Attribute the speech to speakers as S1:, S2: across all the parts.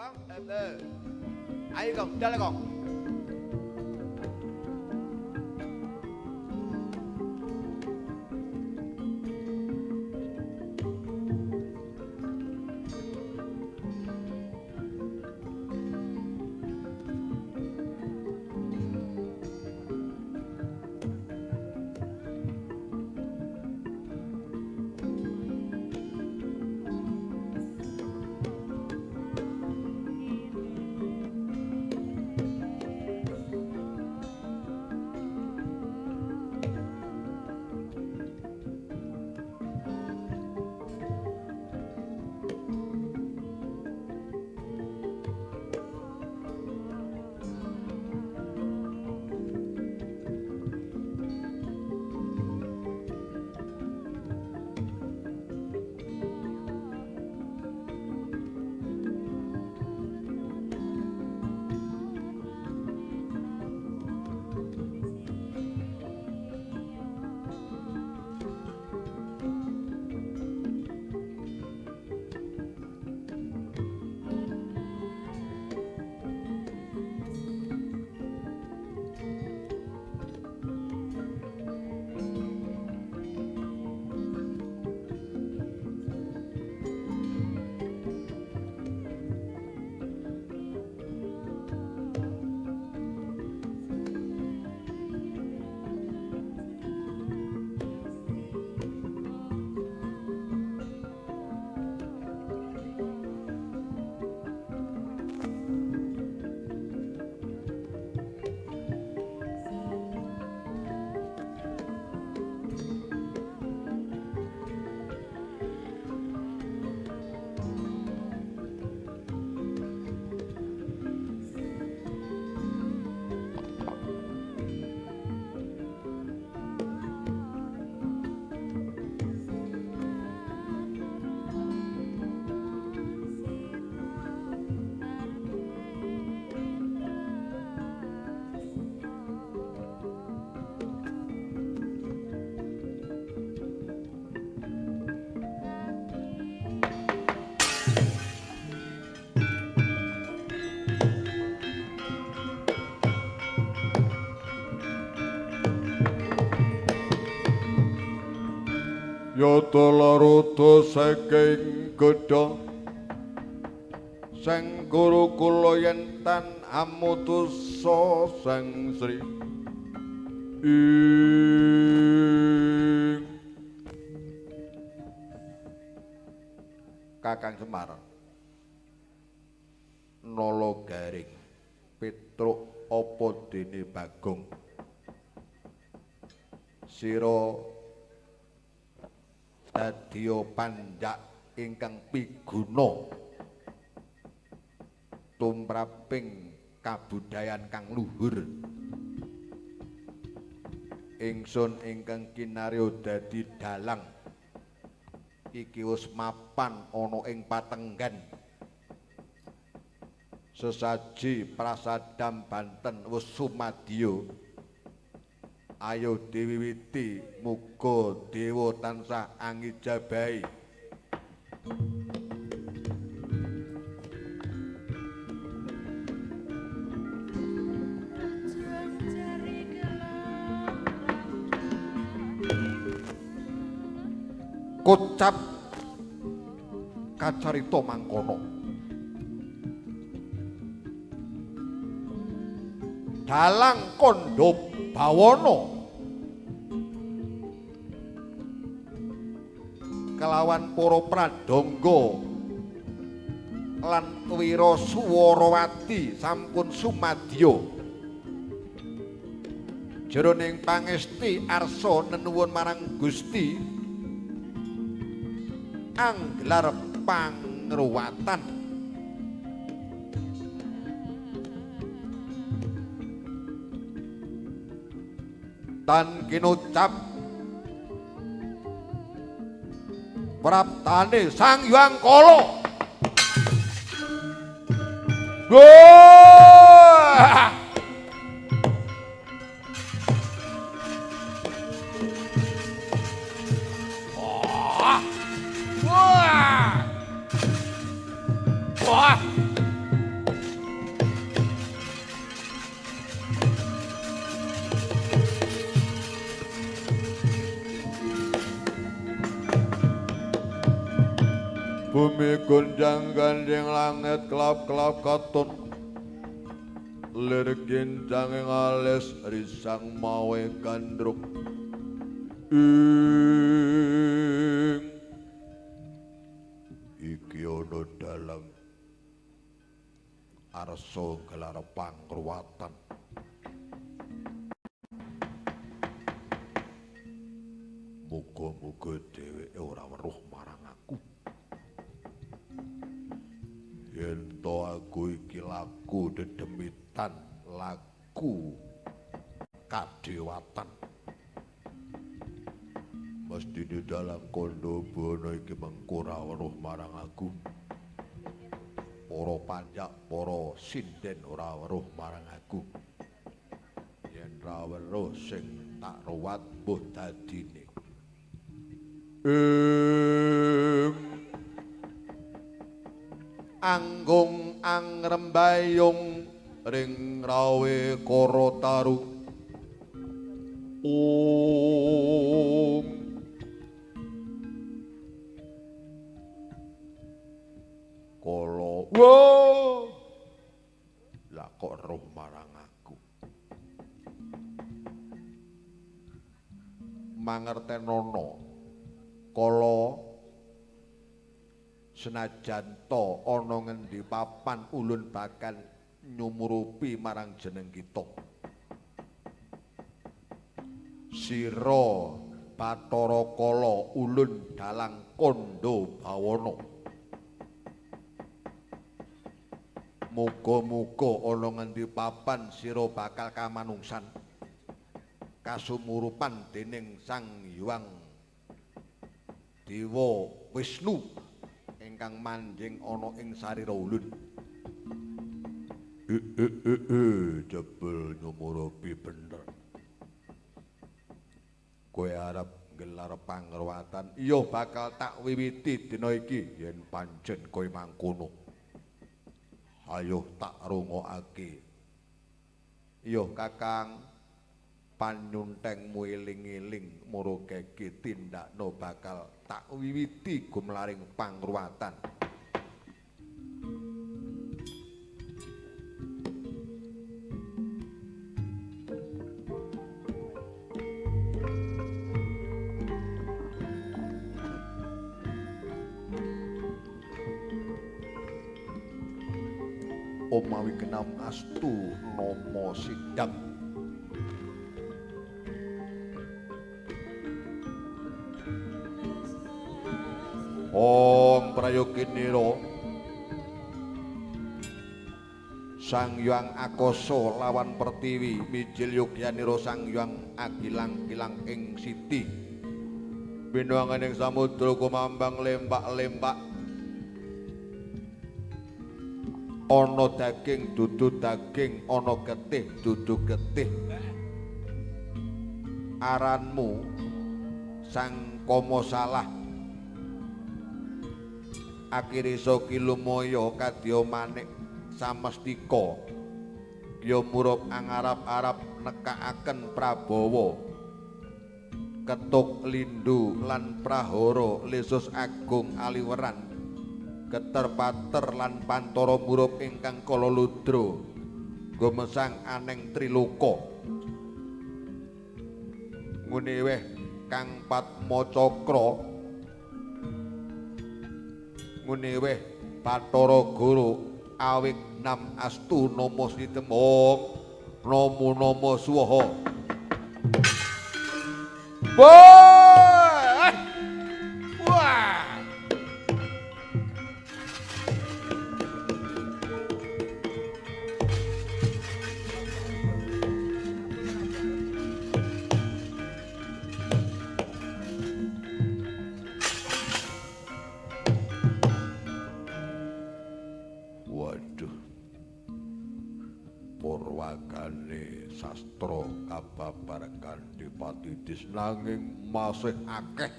S1: Kong, ayo Kong, dal Kong. Yata laruta saking gedhong sang guru kula yen tan amutusa sang Sri ing Kakang Semar Nala Garing Petruk apa dene Bagong sira dadiya pandhak ingkang piguna tumraping kabudayan kang luhur. Ingsun ingkang kinarya dadi dalang iki wis mapan ana ing patenggan. Sesaji prasadam Banten wis sumadya. Ayo diwiwiti, muga dewa tansah angijabahi. Kocap kacarita mangkono. Dalang kandha bawana kelawan para pradangga lan wira suwarawati sampun sumadya. Jroning pangesti arsa nenuwun marang Gusti anggelar pangruwatan. Tan kinucap praptane Sang Hyang Kala. Wah! Wah! Wah! Wah! Bumi gonjang gandeng langit kelap-kelap katon. Lir ginjang ing alis risang mawe gandruk. Ing iki ana dalang arsa gelar pangruwatan. Muga-muga dheweke ora weruh marang aku. Yen to aku iki laku dedemitan, laku kadewatan. Mesti di dalam kondo bono iki mengko ora weruh marang aku. Para panjak, para sinden ora weruh marang aku. Yen ra weruh sing tak ruwat mbuh dadine. Anggung angrembayung ring rawe kara taru. Om kala wo lah kok roh marang aku. Mangertenono kala senajan ta ana ngendi papan ulun bakal nyumurupi marang jeneng kita. Sira Bathara Kala ulun dalang kandha bawana. Muga-muga ana ngendi papan sira bakal kamanungsan kasumurupan dening Sang Hyang Dewa Wisnu ingkang manjing ana ing sarira ulun. Jebul nyumurupi bener. Kowe arep gelar pangruwatan, iya bakal tak wiwiti dina iki yen pancen kowe mangkono. Ayo tak rungokake. Iya Kakang, panyuntengmu eling-eling murugeke tindakno bakal tak wiwiti gumlaring pangruwatan. Omawi kenam astu nama sidang. Om prayoginira Sang Hyang Akasa lawan Pertiwi mijil yogyanira Sang Hyang agilang-gilang ing siti. Binuangan ing samudra kumambang lempak-lempak. Ana daging dudu daging, ana getih dudu getih. Aranmu Sang Kama salah. Akirisa kilumaya kadya manik samestika. Ya murup angarap-arap nekakaken prabawa. Ketuk lindu lan prahara lesus agung aliweran. Geter pater lan pantara murup ingkang kala ludra gumesang aneng triloka. Ngene weh kang Padma Cakra, ngene weh Bathara Guru awik nam astu nama sitemong namo namo swaha. Wah! Wah! Waduh, purwakane sastra kababar kanthi patitis nanging masih akeh.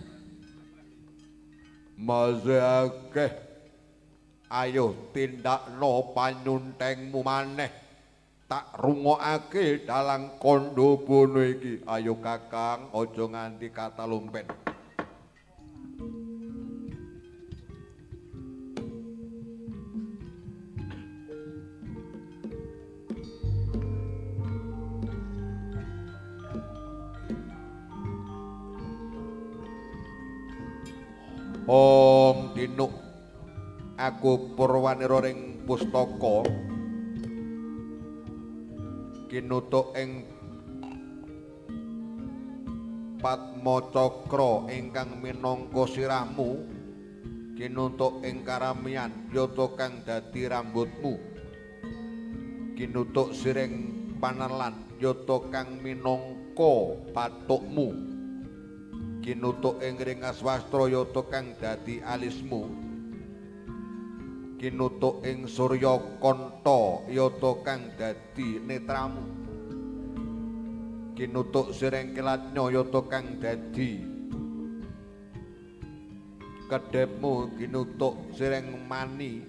S1: Masih akeh. Ayo tindakno panyuntengmu maneh. Tak rungokake dalang kandha bono iki. Ayo Kakang, aja nganti katalumpen. Ong dinuk aku purwanira ring pustaka kinutuk ing Padma Cakra ingkang minangka sirahmu, kinutuk ing karamian yata kang dadi rambutmu, kinutuk siring panelan yata kang minangka patukmu, kinutuk ing ringas wastra yata kang dadi alismu, kinutuk ing surya kanta yata kang dadi netramu, kinutuk siring kilatnya yata kang dadi kedhepmu, kinutuk siring mani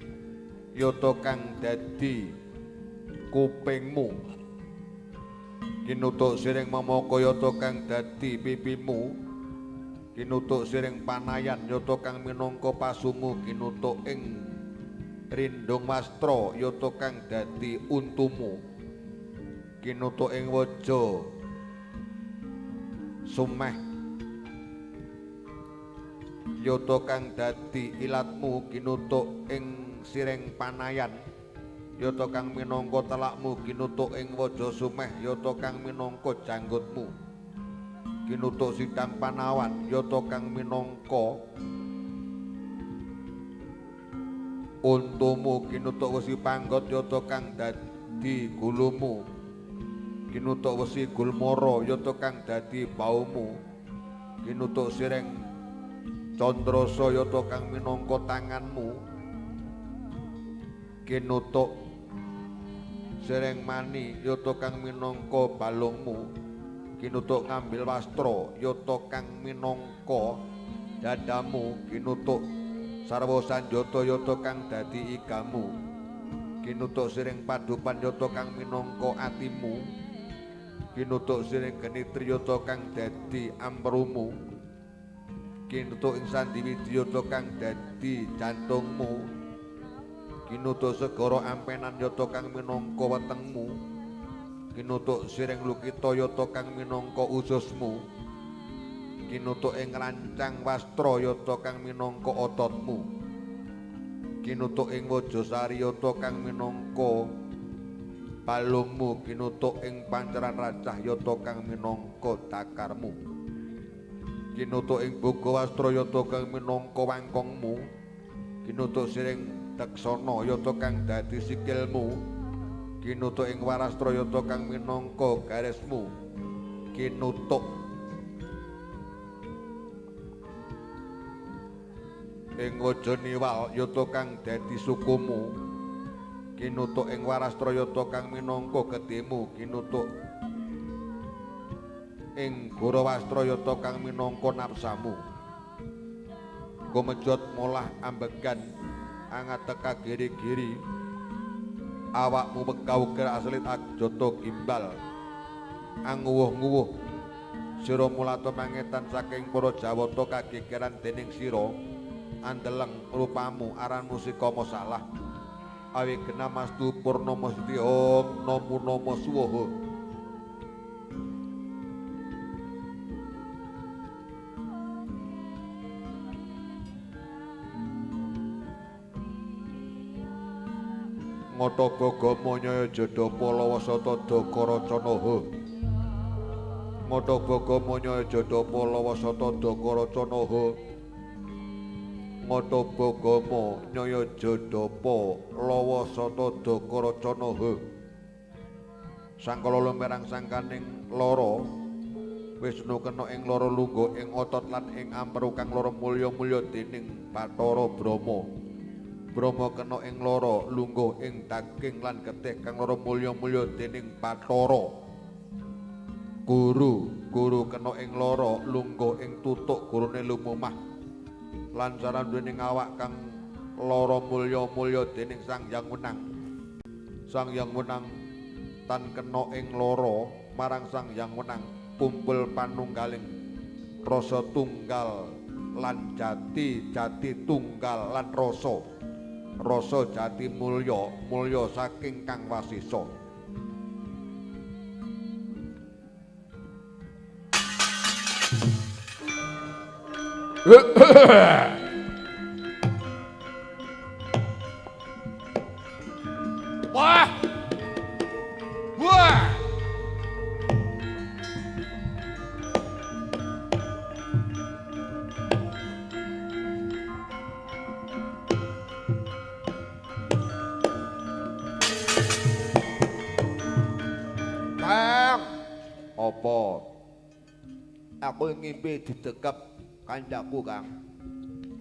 S1: yata kang dadi kupingmu, kinutuk siring mamaka yata kang dadi pipimu, kinutuk siring panayan yata kang minangka pasumu, kinutuk ing rindung wastra yata kang dadi untumu, kinutuk ing waja sumeh yata kang dadi ilatmu, kinutuk ing siring panayan yata kang minangka telakmu, kinutuk ing waja sumeh yata kang minangka janggutmu, kinutuk sidang panawan yata kang minangka untumu, kinutuk wesi panggot yata kang dadi gulumu, kinutuk wesi gulmara yata kang dadi baumu, kinutuk siring candrasa yata kang minangka tanganmu, kinutuk siring mani yata kang minangka balungmu, kinutuk ngambil wastra yata kang minangka dadamu, kinutuk sarwa sanjata yata kang dadi igamu, kinutuk siring padupan yata kang minangka atimu, kinutuk siring genitri yata kang dadi amperumu, kinutuk ing sandiwidi yata kang dadi jantungmu, kinutuk segara ampenan yata kang minangka wetengmu, kinutuk siring lukita yata kang minangka ususmu, kinutuk ing rancang wastra yata kang minangka ototmu, kinutuk ing wajasari yata kang minangka balungmu, kinutuk ing panceran racah yata kang minangka dakarmu, kinutuk ing boga wastra yata kang minangka wangkongmu, kinutuk siring daksana yata kang dadi sikilmu, kinutuk ing warastra yata kang minangka garismu, kinutuk ing waja niwal yata kang dadi sukumu, kinutuk ing warastra yata kang minangka gedhemu, kinutuk ing gora wastra yata kang minangka nafsamu. Gumejot molah ambegan angateka giri-giri, awakmu wegah-wegah aslit ajata gimbal anguwuh-nguwuh sira mulata mangetan saking para Jawata kagegeran dening sira andeleng rupamu aranmu sikama salah awi genamastu purnama siti om namo namo suwaha. Ngata gama nyaya jadapa lawa sata dakara canaha. Ngata gama nyaya jadapa lawa sata dakara canaha. Ngata gama nyaya jadapa lawa sata dakara canaha. Sangkala lumerang sangkaning lara Wisnu kena ing lara lungguh ing otot lan ing amperu kang lara mulya-mulya dening Bathara Brahma. Brahma kena ing lara lungguh ing daging lan getih kang lara mulya-mulya dening Bathara Guru. Guru kena ing lara lungguh ing tutuk gurune lumumah lan saranduning awak kang lara mulya-mulya dening Sang Hyang Wenang. Sang Hyang Wenang tan kena ing lara marang Sang Hyang Wenang kumpul panunggaling rasa tunggal lan jati, jati tunggal lan rasa, rasa jati mulya, mulya saking kang wasisa. Wah. Wah. Kang, apa? Aku ngimpi didekep kancaku, Kang.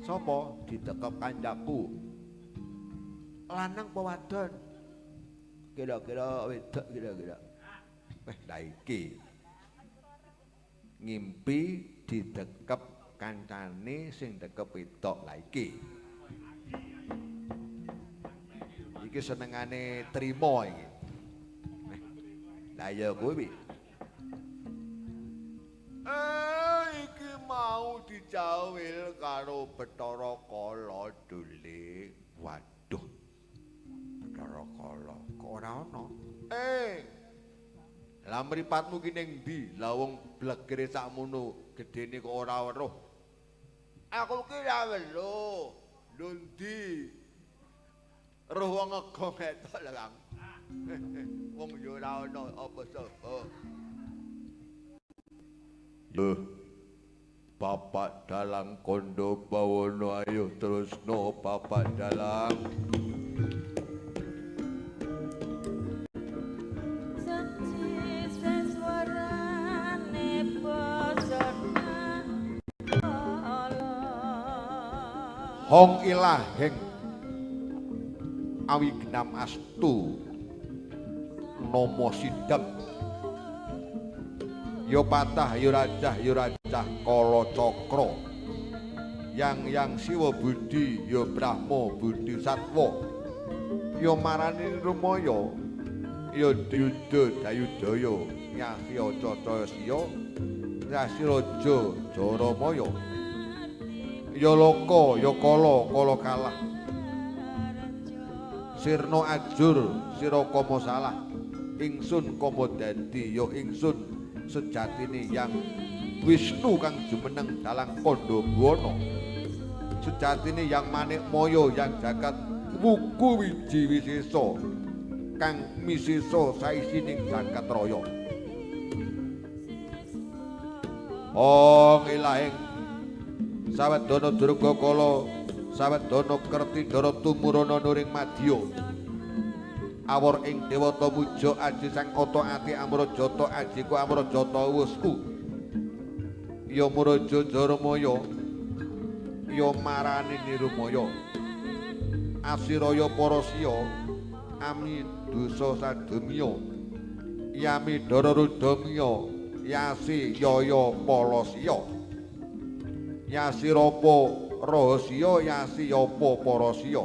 S1: Sopo didekep kancaku? Lanang apa wadon? Kira-kira wedok kira-kira. Weh, lha iki. Ngimpi didekep kancane sing dekep wedok. Lah iki. Iki senengane trimo iki. Lah ya kuwi. Iki mau dijawil karo Bathara Kala dule. Waduh. Bathara Kala kok ora ana. Lah mripatmu ki ning ndi? Lah wong blegere sakmono gedene kok ora weruh. Aku ki ora weruh. Lho ndi? Roh wong ngegong etok lho, Kang. Wong yo ora ana apa sapa. Yo Bapak Dalang Kondo Bawono ayo terusno Bapak Dalang. Hong ilaheng awi genam astu nomo sidem yo patah yo rajah yo rajah kala cakra yang yang siwa budi yo brahma budi satwa yo marani rumaya yo yuda dayudaya nyasiya cacaya siya nyasiraja jaramaya yo loka yo kala kala kalah sirna ajur sira kama salah ingsun kama dadi ya ingsun sejatine yang Wisnu kang jumeneng dalang kandha buwana sejatine yang manikmaya yang jagat wuku wiji wisesa kang misesa saisining jagat raya. Ong ilahing sawedana durga kala sawedana kertidara tumuruna nuring madya awor ing dewata muja aji sang ata ati amrajata ajiku amrajata wusku ya muraja jaramaya ya marani nirumaya asiraya parasya ami dosa sademya yami dara rudamya yasi yaya palasya yasirapa rahasya yasi yapa parasya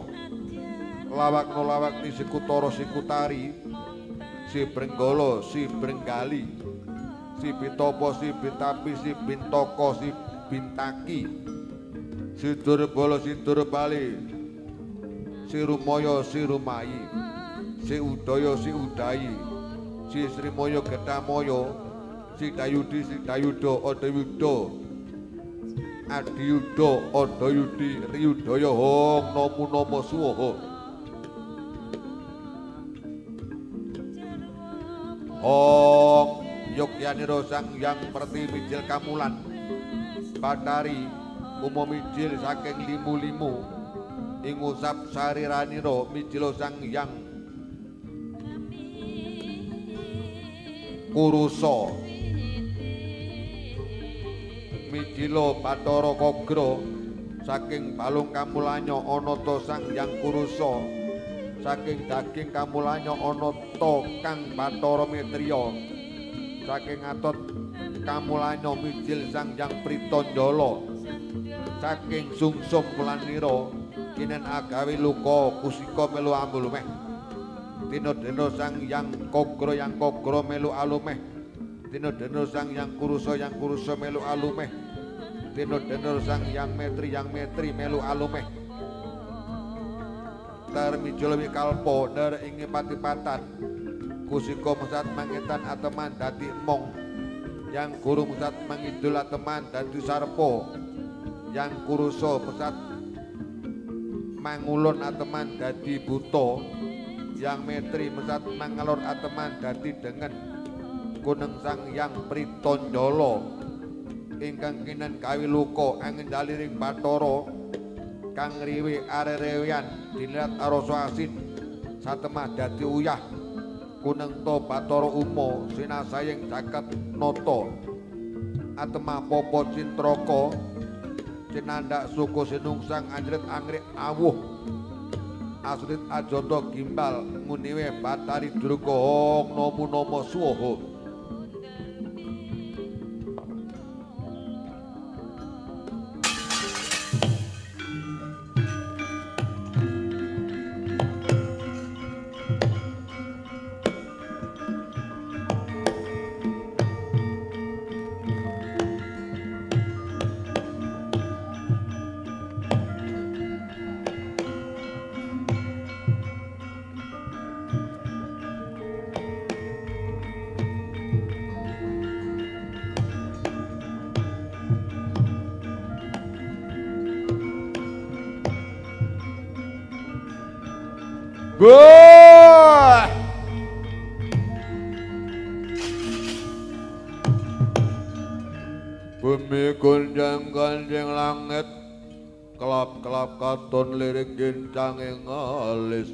S1: lawakna lawakni sikutara sikutari si Brenggala si Brenggali si Bitapa si Bitapi si Bintaka si Bintaki si Durbala si Durbali si Rumaya si Rumayi si Udaya si Udayi si Srimaya Getamaya si Dayudi si Dayuda Adayuda Adiyuda Adayudi Riyudaya hong namo namo suwaha. Hong yogyanira sang yang perti mijil kamulan Bathari umum mijil saking limu-limu ing usap sariranira mijil sang yang Kurusa mijila Bathara Kagra saking balung kamulanya anata sang yang Kurusa saking daging kamulanya anata kang Bathara Mitriya saking atot kamulanya mijil sang yang Pritanjala saking sungsum kulanira kinen agawe luka kusika melu amulumeh tinodena sang yang Kagra yang Kagra melu alumeh tinodena sang yang Kurusa yang Kurusa melu alumeh tinodena sang yang Metri yang Metri melu alumeh tarmijula wikalpa ner ing patipatan kusika mesat mangetan ateman dadi emong yang guru mesat mangidul ateman dadi sarpa yang Kurusa mesat mangulon ateman dadi buta Yang Metri mesat mangalor ateman dadi dengen kuneng Sang Yang Pritonjala ingkang kinen kawiluka angendaliring Bathara kang riwe arerewean dinirat arasa asin satemah dadi uyah kuneng ta Bathara Uma sinasaying jagat nata atemah popo cintraka cinandak suku sinungsang anjrit angrik awuh asrit ajata gimbal nguniwe Bathari Durga Ong Namo Namo Swaha. Wah! Bumi gonjang-ganjing langit, kelap-kelap katon lirik gincange ngalis.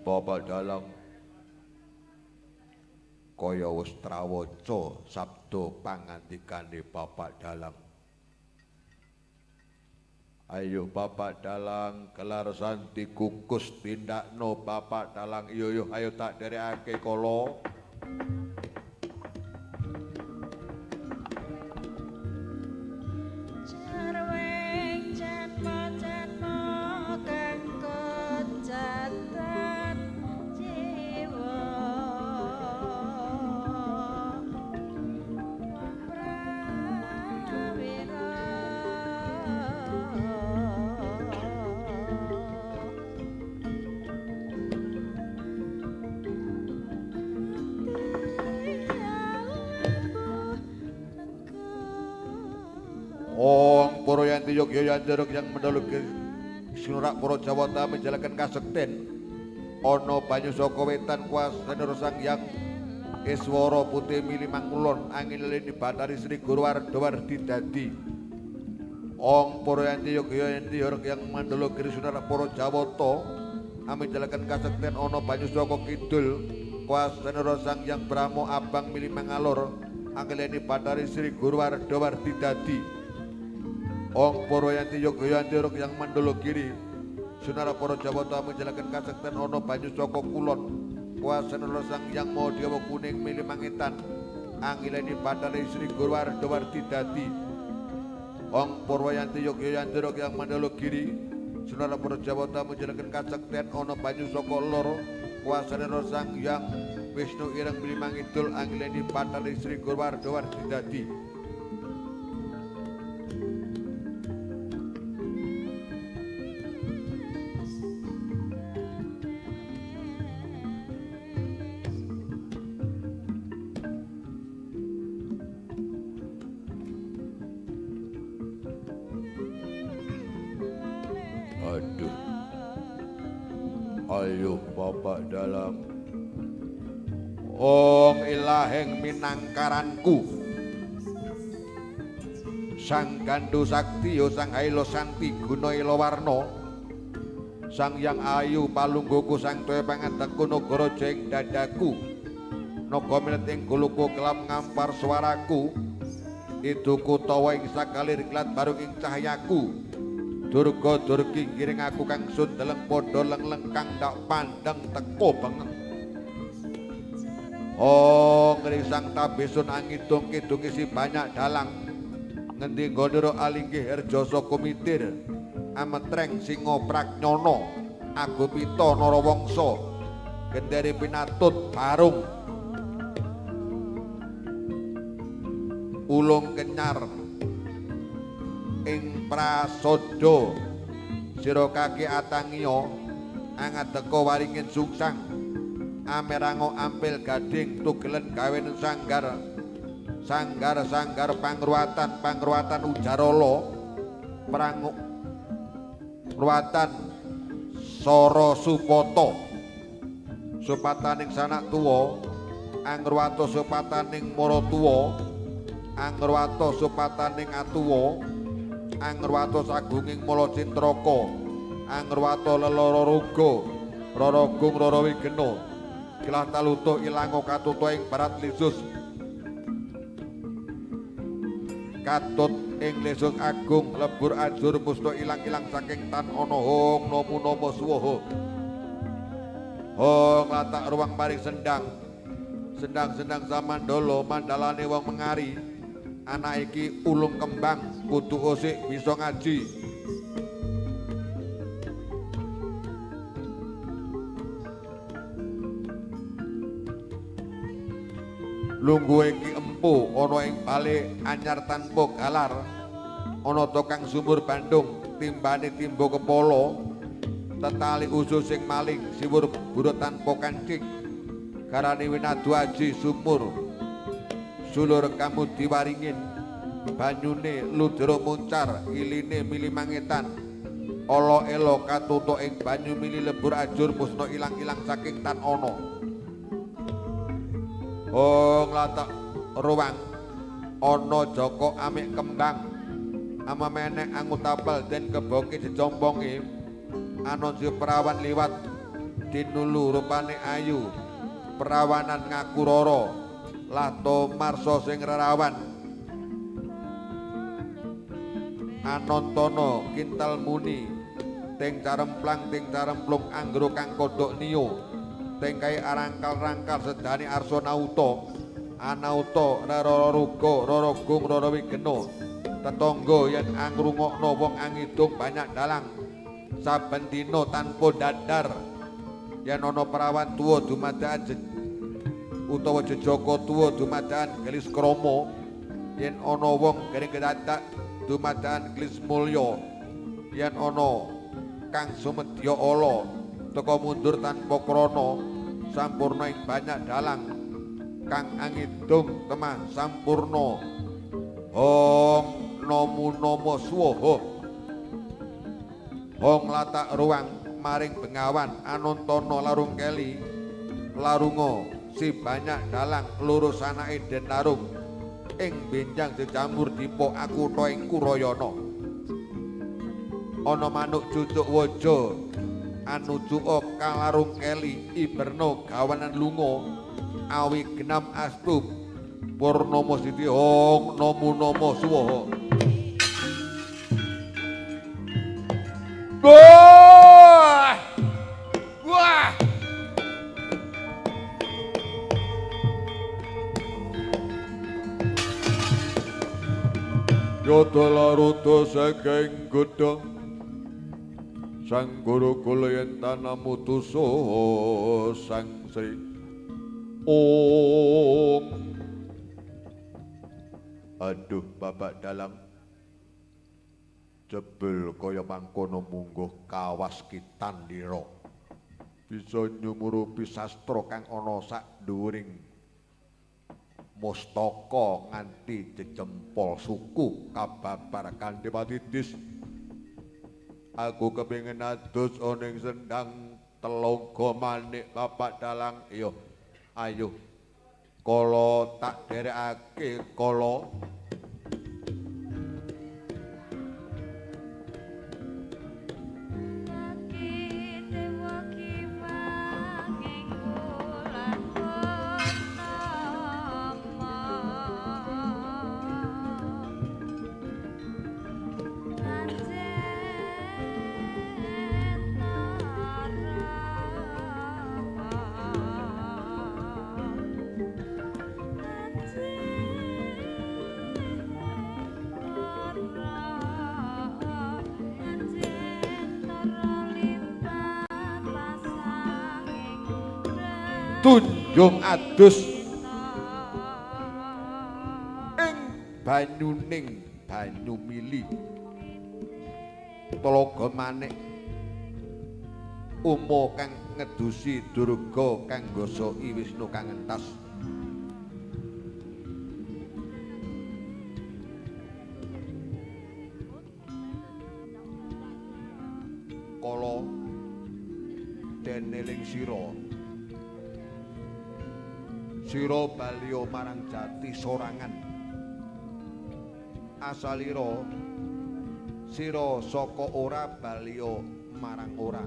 S1: Bapak dalang kaya wis trawaca sabda pangandikane bapak dalang. Ayo bapak dalang kelar santi kukus tindakno bapak dalang. Iyo yo ayo tak derekake kala.
S2: Jarweng janma-janma kang kejatan jiwa prawira.
S1: Ong poro yanti yogya yanti yang mendalu sinurak poro Jawata menjalankan kasekten ana banyu saka wetan kuasane Sang Hyang Iswara putih mili mangulon angin leni Bathari Sri Guru Warda-wardi dadi. Ong poro yanti yogya yanti yang mandala sinurak poro Jawata menjalankan kasekten ana banyu saka kidul kuasane Sang Hyang Brahma abang mili mangalor angin leni Bathari Sri Guru Warda-wardi dadi. Ong poro yanti yogya yanti yang mandala kiri Sunara poro Jawata menjalankan kasekten ana banyu saka kulon kuasane Sang Hyang Maha Dewa kuning milih mangetan angileni Bathari Sri Guru Warda-wardi dadi. Ong poro yanti yogya yanti yang mandala kiri Sunara poro Jawata menjalankan kasekten ana banyu saka lor kuasane Sang Hyang Wisnu ireng milih mangidul angileni Bathari Sri Guru Warda-wardi dadi. Aduh, ayo bapak dalang Ong ilaheng minangkaranku Sang Gandu Sakti yo Sang Hailo Santi Guna Ila Warna Sang Yang Ayu palungguhku Sang Toya pangadegku nagara jeng dadaku naga milet ing guluku kelap ngampar suaraku iduku tawa ing sakalir kilat barung ing cahyaku Durga durgi ngiring aku kang sun deleng padha leng-leng kang ndak pandeng teko bengeng. Oh ngrisang tabesun angidung kidung isi banyak dalang ngendi nggone alinggih herjasa kumitir ametreng singa pragnyana agupita narawangsa gendere pinatut barung ulung kenyar ing prasodo sira kaki atangiya angadeka waringin sungsang amerango ampil gading tugelen gawen sanggar sanggar sanggar pangruwatan pangruwatan ujarala prangruwatan Sara Supata. Supataning sanak tuwa, angrwata supataning maratuwa, angrwata supataning atuwa, angrwata sagunging mala cintraka, angrwata lelara ruga, rara gung rara wigena, gelah talutuh ilango katuta ing barat lisus. Katut ing lesus agung lebur ajur musna ilang-ilang saking tan ana hong nomu nomo suwaha. Hong latak ruang maring sendang. Sendang-sendang samandala mandalane wong mengari. Anak iki ulung kembang kudu osik bisa ngaji. Lungguhe Ki Empu ana ing bale anyar tanpa galar. Ana tukang sumur Bandung timbane timba kepala, tetali usus sing maling siwur burut tanpa kancing. Garane winadu aji sumur sulur kamu diwaringin, banyune ludra muncar iline mili mangetan. Ala ela katutuk ing banyu mili lebur ajur musna ilang-ilang saking tan ana. Hong latak ruang ana Joko amik kembang ama menek angutapel den keboke jejombonge. Ana perawan liwat dinulu rupane ayu, perawanan ngaku rara lato marsa sing rerawan. Anantana kintal muni ting caremplang ting caremplung anggro kang kodhok niyo, tengkai arangkal-rangkal sedane arsa nauta anauta rara ruga rara gung rara wigena. Tetangga yen angrungokno wong angidung banyak dalang saben dina tanpa dadar. Yen ana perawan tuwa dumadakan utawa jejaka tuwa dumadakan gelis krama, yen ana wong gering kedadak dumadakan gelis mulya, yen ana kang sumedya ala teka mundur tanpa krana sampurna ing banyak dalang kang angidung temah sampurna. Hong nomu nomo suwaha. Hong latak ruang maring bengawan anontana larung keli larunga si banyak dalang loro sanake den larung ing benjang jejamur dipa akutha ing Kurayana. Ana manuk cucuk waja anujuka kalarung keli iberna gawanan lunga awi genam astu purnama siti. Hong nomu nomo suwaha. Wah! Wah! Yata laruta saking godhong Sang Guru kula yen tanamutusa Sang Sri Om. Aduh Bapak Dalang, jebul kaya mangkono mungguh kawas kitandira bisa nyumurupi sastra kang ana sak dhuwuring mustaka nganti jejempol suku kababar kanthi patitis. Aku kepingin adus ana ing sendang Telaga Manik Bapak Dalang. Iya, ayo kala tak derekake kala. Tunjung adus ing banyuning banyu mili Telaga Manik uma kang ngedusi Durga kang gosoki Wisnu kang entas. Kala den eling sira. Sira baliya marang jati sorangan. Asalira sira saka ora baliya marang ora.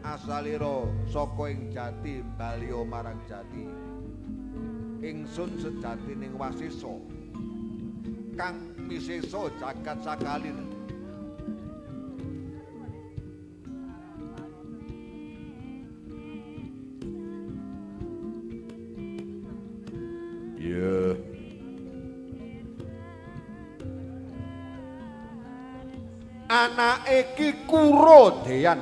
S1: Asalira saka ing jati baliya marang jati. Ingsun sejatining wasesa kang misesa jagat sakalir. Yeah. Anake Ki Kuro Deyan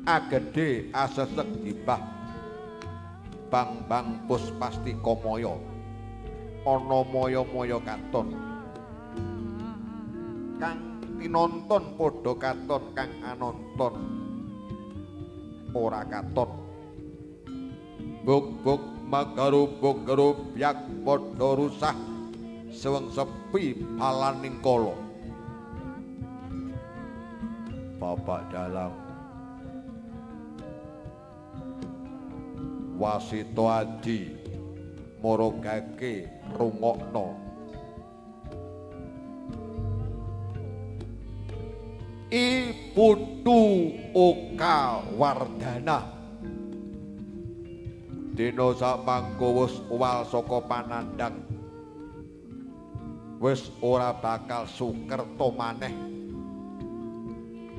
S1: agedhe asesek dibah bang-bang puspastika maya ana maya-maya katon kang tinonton padha katon kang anonton ora katon. Buk-buk magarubuk gerubyak padha rusah seweng sepi palaning kala. Bapak dalang Wasita Aji marogake rungokno. I Putu Oka Wardana dina samangko wis uwal saka panandhang, wis ora bakal sukerta maneh.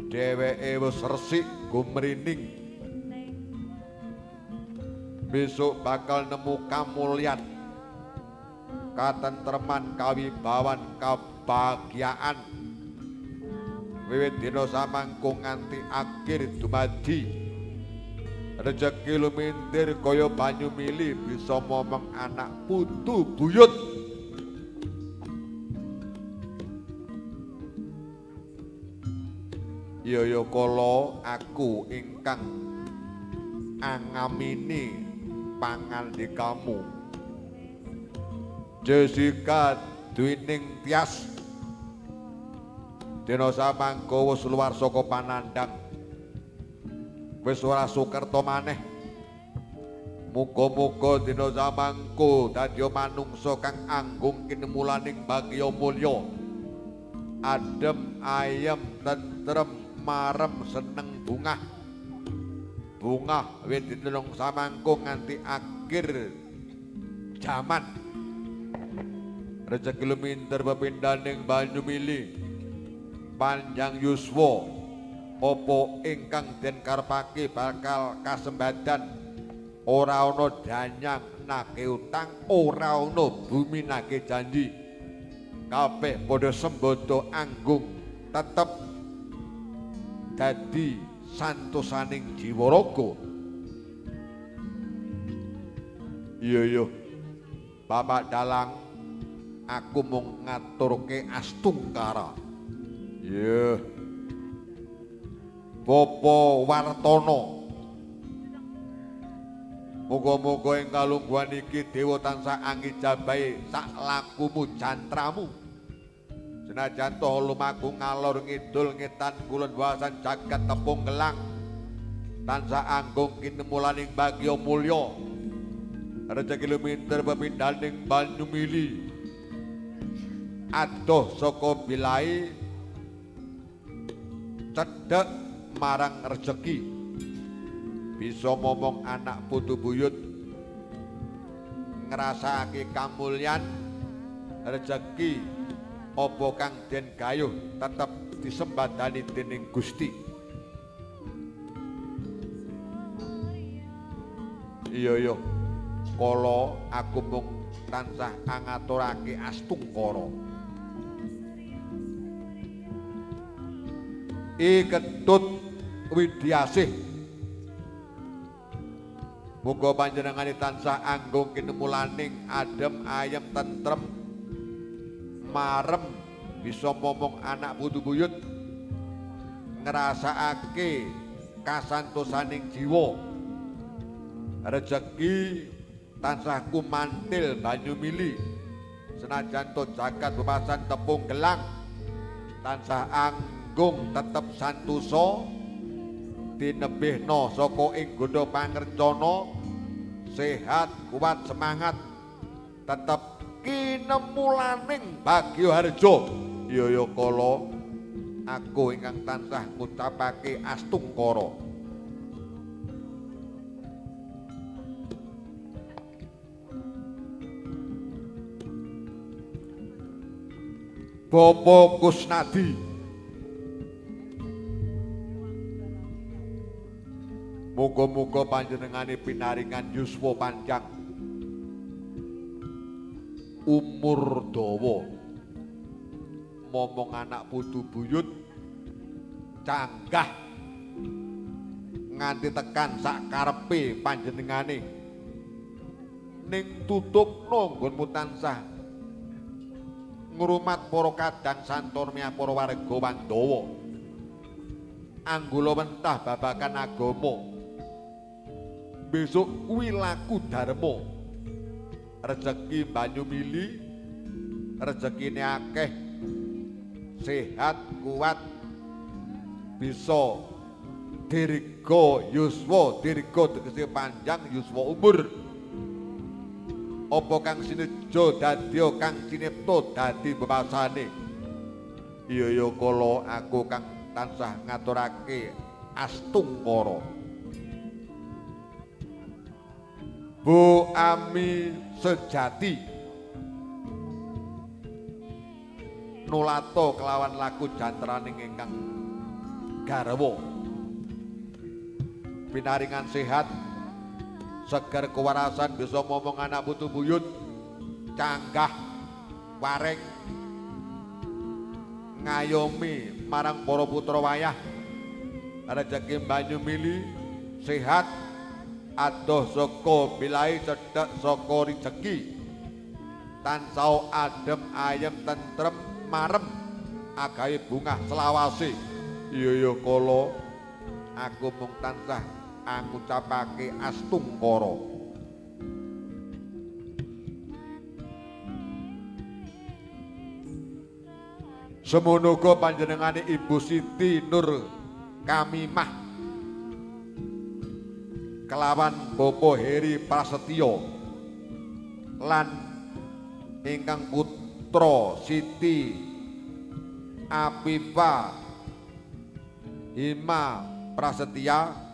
S1: Dheweke wis resik gumrining, besok bakal nemu kamulyan, katentreman, kawibawan, kebahagiaan. Wiwit dina samangko nganti akhir dumadi, rejeki lumintir kaya banyu mili, bisa momong anak putu buyut. Iya ya kala aku ingkang angamini pangandikamu. Jessica Dwining Tias dina samangko wis luar saka panandhang, wis ora sukerta maneh. Muga-muga dina samangko dadi manungsa kang anggung kinemulaning bagya mulya, adem ayem tentrem marem seneng bungah bungah wit dina samangko nganti akhir jaman. Rejeki luminter pepindhaning banyu mili, panjang yuswa, apa ingkang den karepake bakal kasembadan. Ora ana danyang nagih utang, ora ana bumi nagih janji. Kabeh padha sembodo anggung tetep dadi santosaning jiwa raga. Iya iya Bapak dalang, aku mung ngaturke astungkara. Iya Bapak Wartono, muga-muga ing kalungguhan iki dewa tansah angijabahi sak lakumu jantramu. Senajan toh lumaku ngalor ngidul ngetan kulon wawasan jagat tepung gelang, tansah anggung kinemulaning bagya mulya, rejeki luminter pepindhaning banyu mili, adoh saka bilai cedhek marang rejeki, bisa momong anak putu buyut, ngrasakake kamulyan rejeki apa kang den gayuh tetep disembadani dening Gusti. Iya iya kala aku mung tansah angaturake astungkara. I Ketut Widiasih, muga panjenengane tansah anggung kinemulaning adem ayem tentrem marem, bisa momong anak putu buyut, ngrasakake kasantosaning jiwa, rejeki tansah kumantil banyu mili, senajan to jagat bebasan tepung gelang, tansah Anggung tetep santosa tinebihna saka ing gonda pangrencana, sehat, kuat, semangat, tetep kinemulaning bagya harja. Ya ya kala aku ingkang tansah ngucapake astungkara. Bapak Kusnadi, muga-muga panjenengane pinaringan yuswa panjang, umur dawa, momong anak putu buyut canggah nganti tekan sak karepe panjenengane. Ning tutupno nggonmu tansah ngrumat para kadang santor miyah para warga Pandhawa. Anggula wentah babagan agama. Besok kuwi laku dharma. Rejeki banyu mili, rezekine akeh, sehat, kuat, bisa dirga yuswa, dirga tegese panjang, yuswa umur. Apa kang sinejo dadi kang cinipta dadi bebasane. Iya ya kala aku kang tansah ngaturake astungkara. Bu Ami Sejati nulato kelawan laku jantraning ingkang garwa. Pinaringan sehat, seger kewarasan, bisa momong anak putu buyut, canggah, wareng, ngayomi marang para putra wayah, rejeki banyu mili, sehat, adoh saka bilai cedhek saka rejeki, tansah adem ayem tentrem marem, agawe bungah selawase. Iya ya kala aku mung tansah angucapake astungkara. Semono uga panjenengane Ibu Siti Nur Kamimah kelawan Bapak Heri Prasetyo lan ingkang putra Siti Apifa Hima Prasetya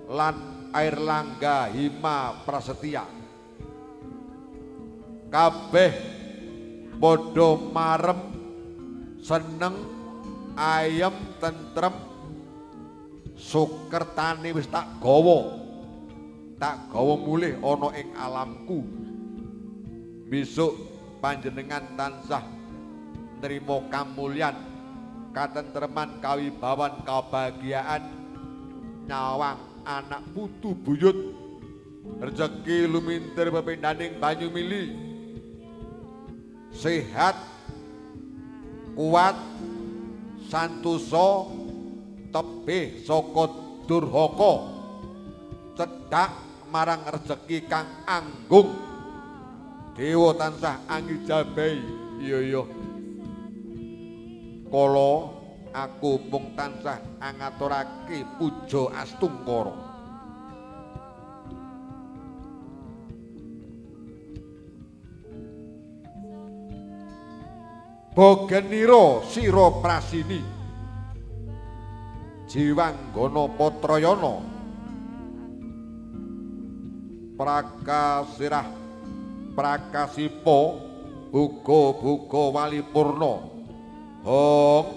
S1: lan Airlangga Hima Prasetya. Kabeh padha marem, seneng, ayem, tentrem, sukertane wis tak gawa. Tak gawa mulih ana ing alamku. Besok panjenengan tansah nrimo kamulyan, katentreman, kawibawan, kabahagiaan, nyawang anak putu buyut, rejeki lumintir pepindhaning banyu mili, sehat, kuat, santosa, tebih saka durhaka, cedhak marang rejeki kang anggung, dewa tansah angijabahi. Iya iya kala aku mung tansah angaturake puja astungkara. Bogenira sira prasini jiwanggana patrayana prakasirah prakasipa buga-buga walipurna hong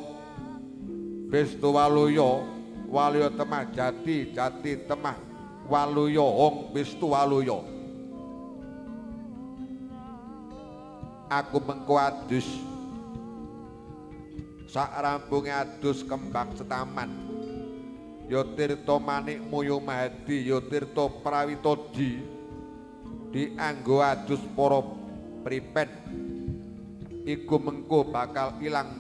S1: Bestu waluya waluya temah jati jati temah waluya hong bestu waluya. Aku mengko adus sak rampunge adus kembang setaman ya tirta manik moyo mahadi ya tirta prawitadi dianggo adus para pripen iku mengko bakal ilang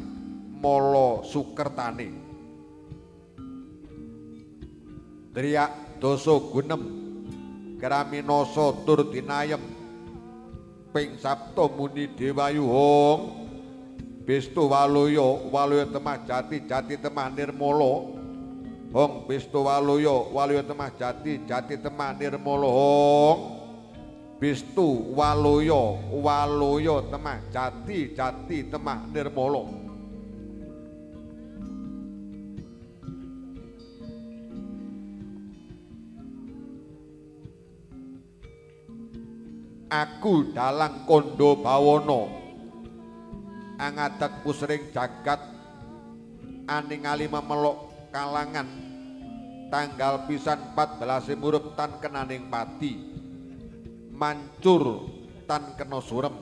S1: mala sukertane. Driak dasa gunem kraminasa tur dinayem ping sapta muni dewayu hong Bistu waluya, waluya temah jati, jati temah nirmala. Hong bistu waluya, waluya temah jati, jati temah nirmala. Hong bistu waluya, waluya temah jati, jati temah nirmala. Aku dalang Kandha Bawana angadeg pusring jagat aningali memelok kalangan tanggal pisan 14 murup tan kenaning pati mancur tan kena surem.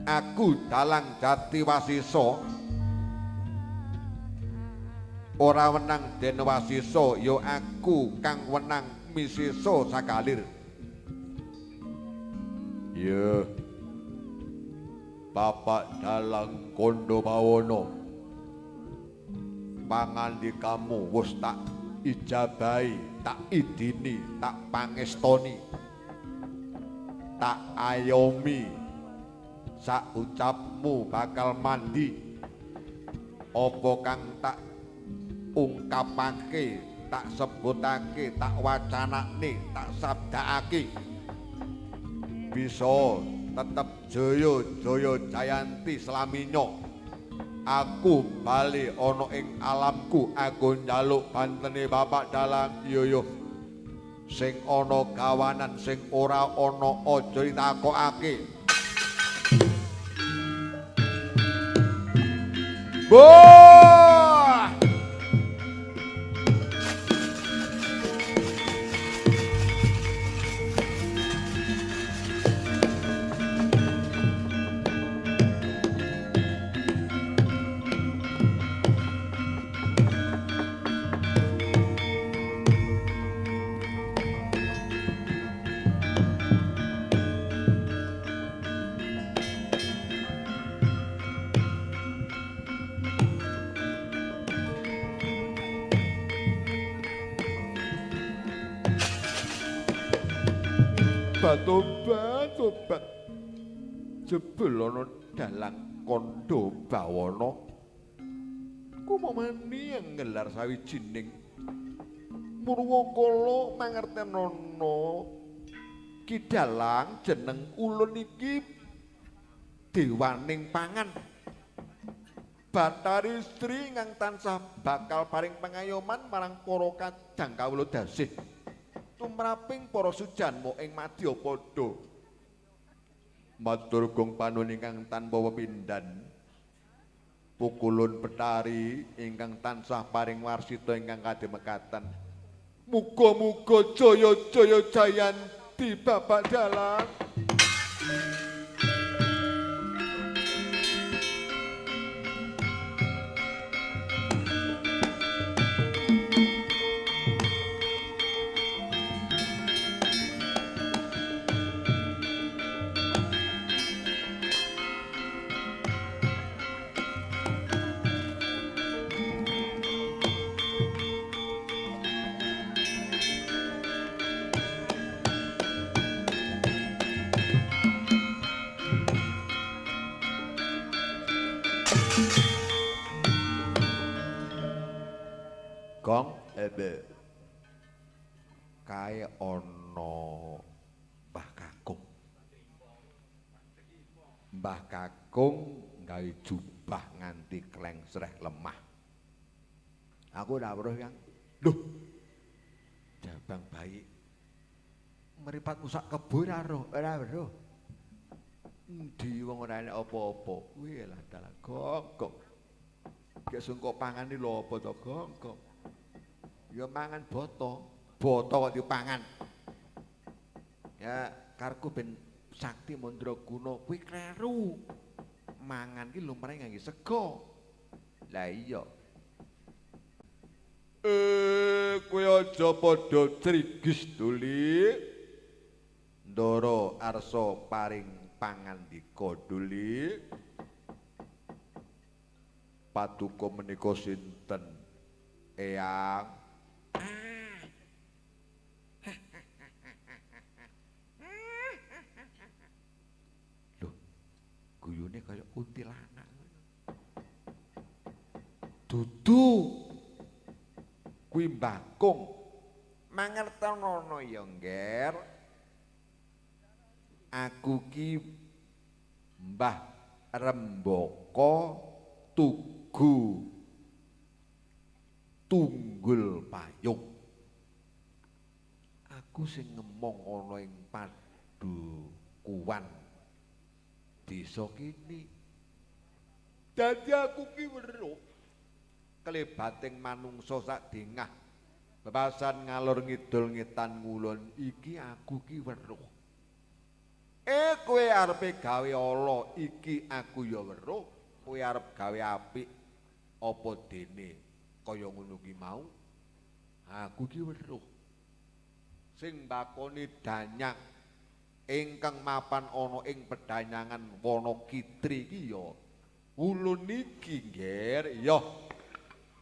S1: Aku dalang Jati Wasisa ora wenang den wasisa ya aku kang wenang misisa sakalir. Ya, Bapak dalang Kandha Bawana, pangandikamu wis tak ijabahi, tak idini, tak pangestoni, tak ayomi. Sak ucapmu bakal mandi. Apa kang tak ungkapake, tak sebutake, tak wacanakne, tak sabdaake bisa tetep jaya jaya jayanti slaminyo. Aku bali ana ing alamku, aku njaluk bantene Bapak dalang. Iya yo, sing ana gawanan, sing ora ana aja ditakokake. Boh! Tobat, tobat. Jebul ana dalang Kandha Bawana. Kumamani ngelar sawijining Murwakala mangertenono ki dalang jeneng ulun iki dewaning pangan. Bathari Sri ingkang tansah bakal paring pangayoman marang para kadang kawula dasih. Tumraping para sujanma ing madyapada. Matur gong panuwun ingkang tanpa pepindhan. Pukulun Bathari ingkang tansah paring warsita ingkang kademekatan. Muga-muga jaya jaya jayanti Bapak dalang. Gong ebe kae ana Mbah Kakung. Mbah Kakung gawe jubah nganti klengsreh lemah. Aku ora weruh, Kang. Loh. Jabang bayi mripatmu sak kebo ora roh, ora weruh. Endi wong ora enek apa-apa. Kuwi lah dalah gong gong. Gek sungko pangan iki lho apa to gong gong. Ya mangan boto, boto kok dipangan. Ya karku ben sakti mandraguna kuwi kleru. Mangan ki lumrahe ngangge sego. Lah iya. Kowe aja padha crigis duli. Ndara arsa paring pangandika duli. Paduka menika sinten? Eyang. Loh, guyune kaya kuntilanak. Dudu kuwi Mbah Kung. Mangertonono ya, Ngger. Aku ki Mbah Rembaka Tugu Tunggul Payung. Aku sing ngemong ana ing padukuhan desa kini. Dadi aku ki weruh kelebating manungsa sak dengah bebasan ngalor ngidul ngetan ngulon iki aku ki weruh. Kowe arepe gawe ala iki aku ya weruh, kowe arep gawe apik apa dene kaya ngono ki mau aku ki weruh. Sing mbakoni danyang ingkang mapan ana ing pedanyangan Wanakitri iki ya ulun iki, Ngger. Ya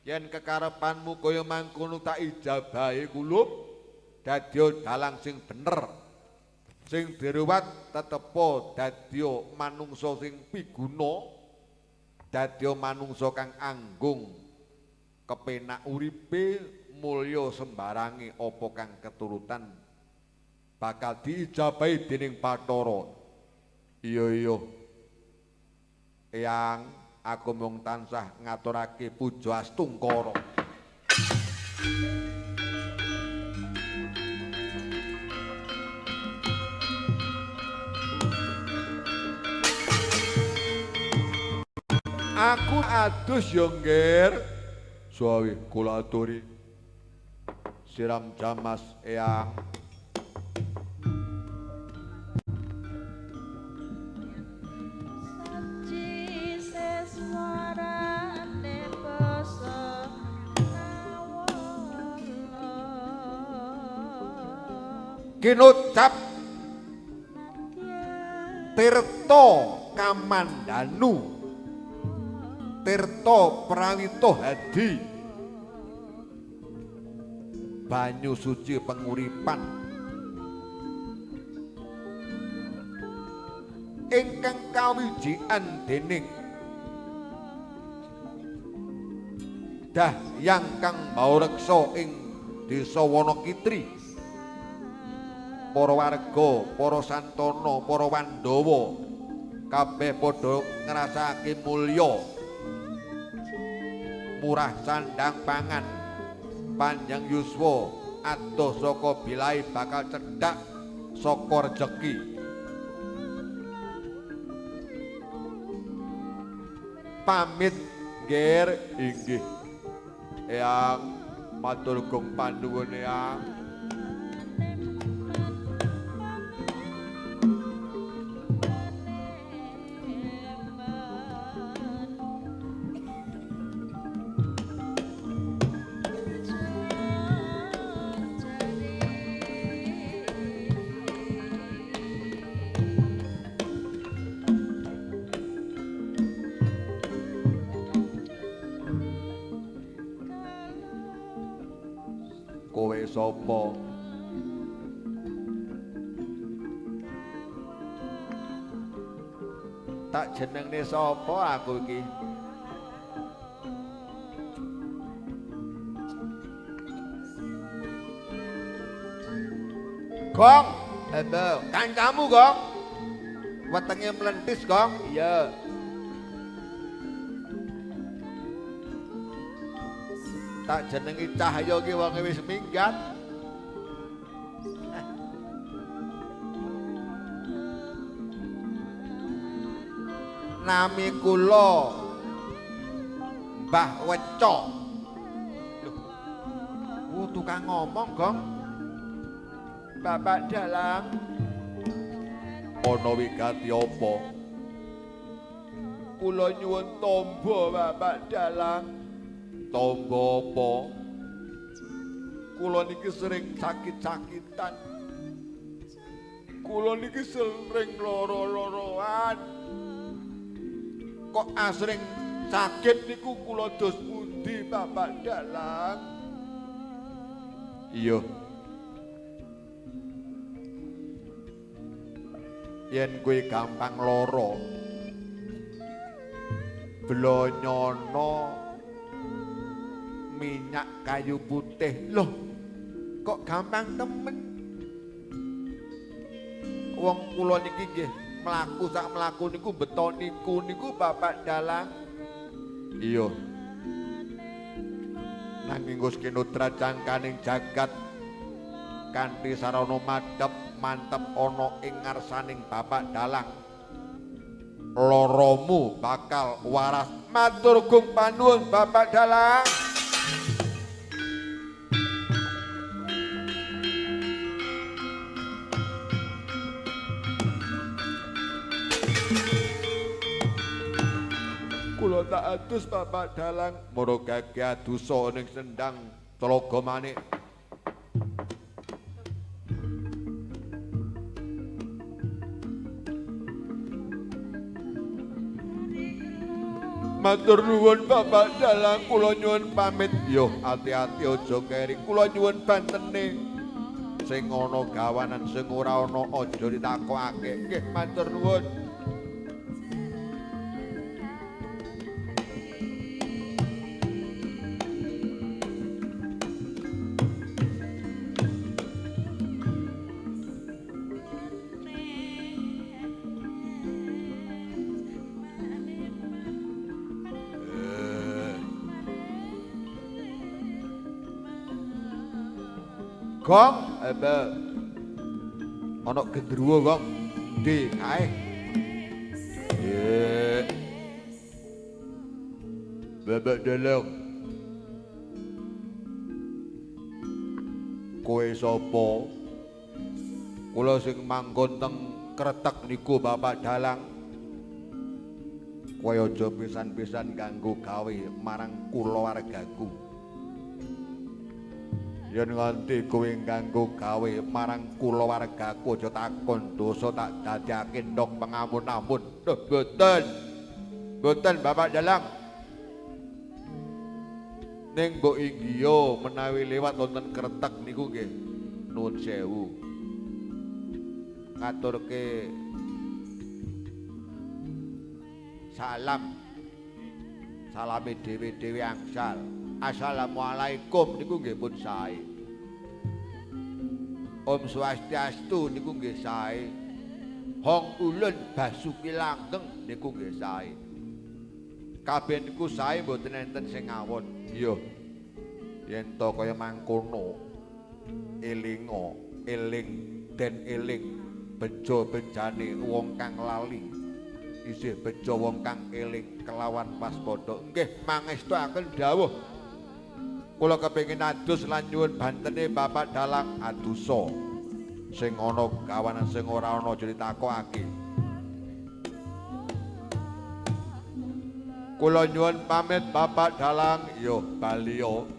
S1: yen kekarepanmu kaya mangkono tak ijabahi kulup, dadi dalang sing bener, sing diruwat tetepa dadi manungsa sing piguna, dadi manungsa kang anggung kepenak uripe, mulya sembarange apa kang keturutan bakal diijabahi dening Bathara. Iya iya Eyang, aku mung tansah ngaturake puja astungkara. Aku adus ya, Ngger. Suwi kula aturi. Siram jamas Eyang. Kinucap Tirta Kamandanu, Tirta Prawita Hadi, banyu suci penguripan ingkang kawijian dening Dahyang kang baureksa ing desa Wanakitri. Para warga, para santana, para Pandhawa kabeh padha ngrasakake mulya, murah sandang pangan, panjang yuswa, adoh saka bilahe bakal cedhak saka rejeki. Pamit, Ngger. Inggih Eyang, matur gong panuwun Eyang. Kowe sapa? Tak jenengne sapa aku iki? Gong, halo, kancamu Gong. Wetenge mlentis Gong. Iya. Tak jenengi Cahya ki wonge wis minggat. Nami kula Mbah Weca. Lho, tukang ngomong Gong. Bapak dalang ana wigati apa? Kula nyuwun tombo Bapak dalang. Tombo apa? Kula niki sering sakit-sakitan. Kula niki sering loro-loroan. Kok asring sakit niku kula dos pundi Bapak dalang? Iya. Yen kowe gampang lara, blonyono Minyak kayu putih. Loh, kok gampang temen? Wong kula niki nggih mlaku sak mlaku niku beto niku niku Bapak Dalang. Iya. Nanging wis kinudra jangkaning jagat kanthi sarana madhep mantep ana ing ngarsaning Bapak Dalang. Loromu bakal waras. Matur gung panuwun Bapak Dalang. Kula tak adus Bapak Dalang, murugake adusa ning sendang Tlaga Manik. Matur nuwun Bapak Dalang, kula nyuwun pamit. Yo, ati-ati aja keri. Kula nyuwun bantene. Sing ana gawanan sing ora ana aja ditakokake. Nggih, matur nuwun. Gong, ebe. Ana gendruwo, Gong. Ndi kae? Ye. Bebek deleng. Kowe sapa? Kula sing manggon teng Kretek niku Bapak Dalang. Kowe aja pisan-pisan ganggu gawe marang kulawargaku. Yen nganti kowe ganggu gawe marang kulawargaku aja takon dosa tak dadekake ndok pengamun-amun. Duh, mboten. Mboten Bapak Dalang. Ning mbok inggiya menawi lewat wonten Kretek niku nggih nuwun sewu. Ngaturke salam. Salame dhewe-dhewe angsal. Assalamualaikum niku nggih pun sae. Om Swastiastu niku nggih sae. Hong Ulun Basuki Langgeng niku nggih sae. Kabeh niku sae mboten enten sing ngawon. Iya. Yen to kaya mangkono elinga, eling den eling bejo bejane wong kang lali. Isih bejo wong kang eling kelawan waspada. Nggih mangestuaken dawuh. Kula kepengin adus lan nyuwun bantene Bapak Dalang adusa. Sing ana gawanan sing ora ana aja ditakokake. Kula nyuwun pamit Bapak Dalang, yo baliyo.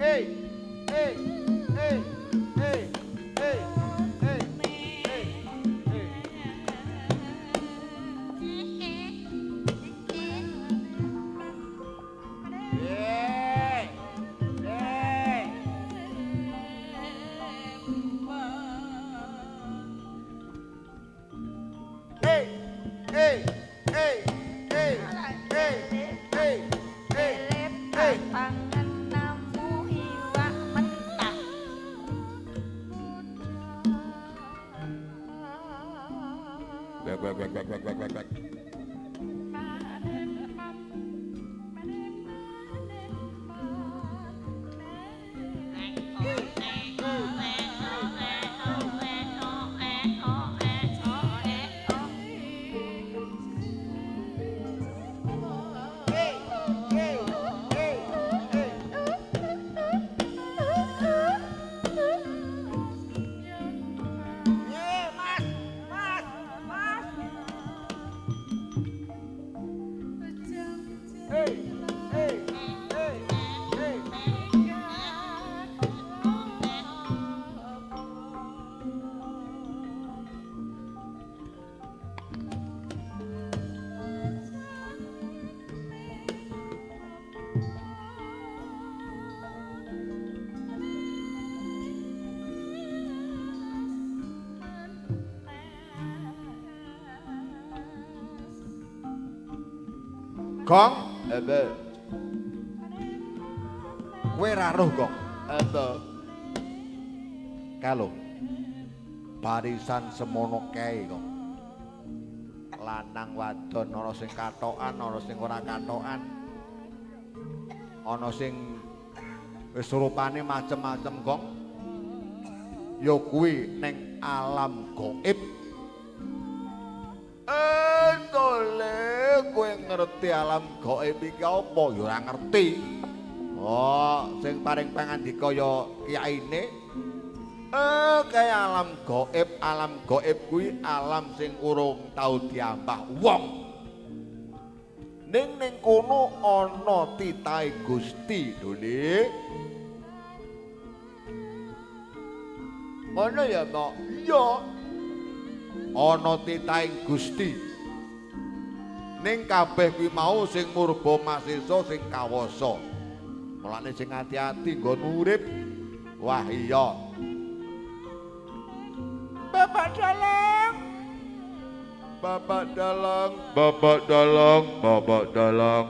S1: Hey, hey, hey, hey, hey, hey, hey, hey. Hey, hey. Hey, hey, hey, hey, hey, hey, hey, hey. Back, back, back, back, back, back, back. Gong, apa? Kowe ra roh, Gong. Apa? Kalo barisan semono kae, Gong. Lanang wadon ana sing katokan, ana sing ora katokan. Ana sing wis rupane macem-macem, Gong. Ya kuwi ning alam gaib. Tole, kowe ngerti alam gaib iki apa? Ya ora ngerti. Oh, sing paring pangandika ya kiyaine. Kaya alam gaib kuwi alam sing urung tau diambah wong. Ning ning kono ana titahe Gusti lho, Lik. Ngono ya, Mbok? Iya. Ana titahe Gusti. Ning kabeh kuwi mau sing murba masesa sing kawasa. Mulane sing ati-ati nggon urip. Wah iya. Bapak dalang. Bapak dalang, bapak dalang, bapak dalang.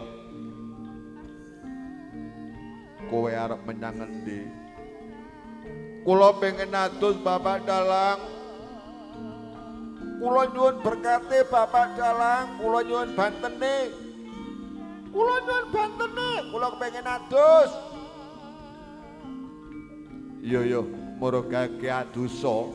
S1: Kowe arep menyang endi? Kula pengen adus Bapak Dalang. Kula nyuwun berkate Bapak Dalang, kula nyuwun bantene. Kula nyuwun bantene, kula kepengin adus. Iya yo, murugake adusa.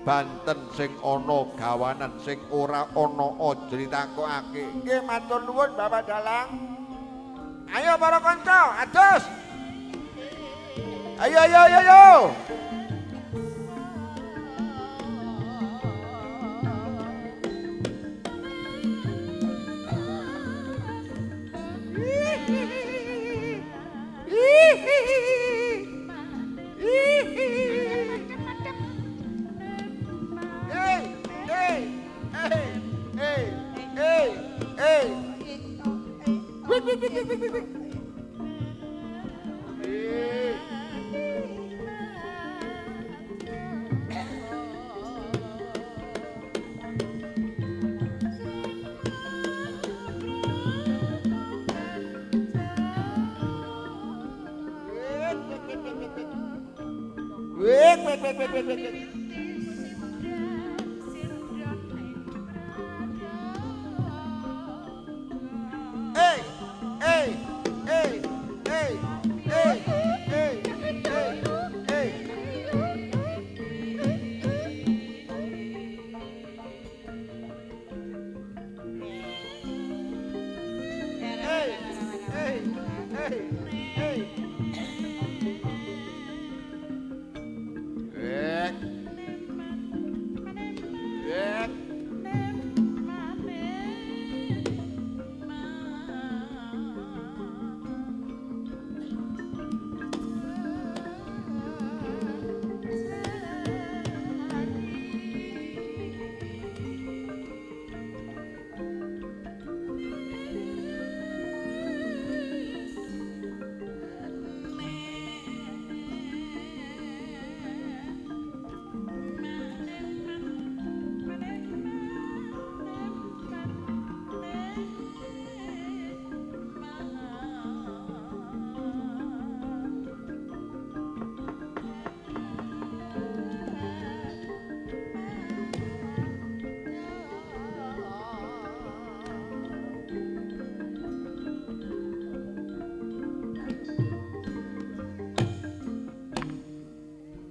S1: Banten sing ana gawanan sing ora ana aja ditakokake. Nggih matur nuwun Bapak Dalang. Ayo para kanca, adus. Ayo ayo ayo ayo. Hey, hey, hey, hey, hey, hey. Wik, wik, wik, wik, wik, wik. Hey. Wik, wik, wik, wik, wik, wik. Hey, hey, hey, hey, hey, hey, hey, hey. Hey, hey, hey, hey. Wek. Wek.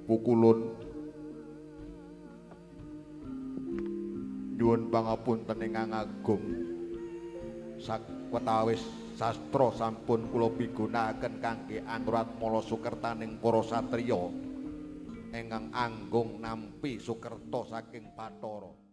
S1: Pukulun nyuwun pangapunten ingkang agung. Sakwetawis sastra sampun kula pigunakaken kangge angrat mala sukertaning para satriya ingkang anggung nampi sukerta saking Bathara.